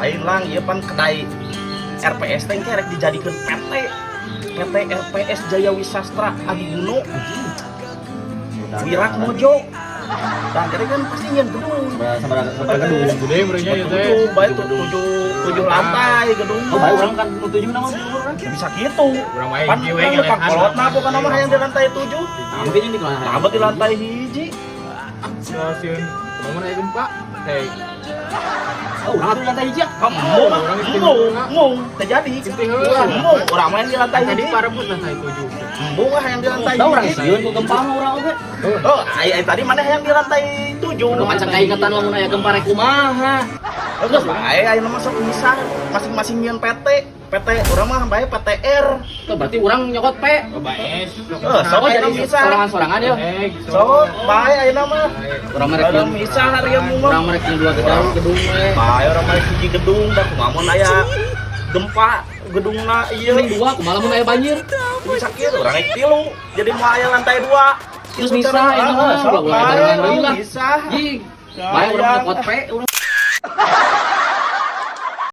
Lain, Lang, ieu pan kedai RPS teh engke rek dijadikeun PT. PT RPS Jaya Wisastra Adiguno Wirak Mojo. Dan jadi kan pasti nyeun gedung. Sabaraha sabaraha gedung? Gede merenya ya teh. Tujuh, bae tuh tujuh, tujuh lantai gedung. Oh, bae urang kan nu tujuh nama urang. Bisa gitu. Urang mah Pan hiji we kan ngelehan. kolotna pokokna mah hayang di lantai 7. Nah, mungkin ini kalau Nah, di lantai 1. Sieun kumaha aya gempa. Hei, Oh, urang atuh di lantai 1. Embung, embung, embung, terjadi. Inti heula. Embung, urang main di lantai Tadi 1. parebut lantai 7. Embung lah yang di lantai Da urang 1. sieun ku gempa mah urang oge. Oh, ai ai tadi mana yang di lantai 7? Udah macam kaingetan lamun aya gempa rek kumaha. Terus bae ayeuna mah sok bisa masing-masing nyieun PT. PT urang mah bae PTR. Tuh, berarti urang nyokot P. Coba es. Eh, sok Oh, ayeuna jadi bisa. sorangan-sorangan ya. Sok bae ayeuna mah. Urang mah rek Urang bisa hari mah. Urang mah rek dua gedung gedung we. Bae urang mah hiji gedung da kumaha mun aya gempa gedungna ieu. Mending dua, kumaha lamun aya banjir. Bisa kieu urang naik tilu. Jadi mau aya lantai 2. Terus bisa ini mah, Sok ulah ulah bae barengan deui lah. bisa. Jing. Bae urang nyokot P urang.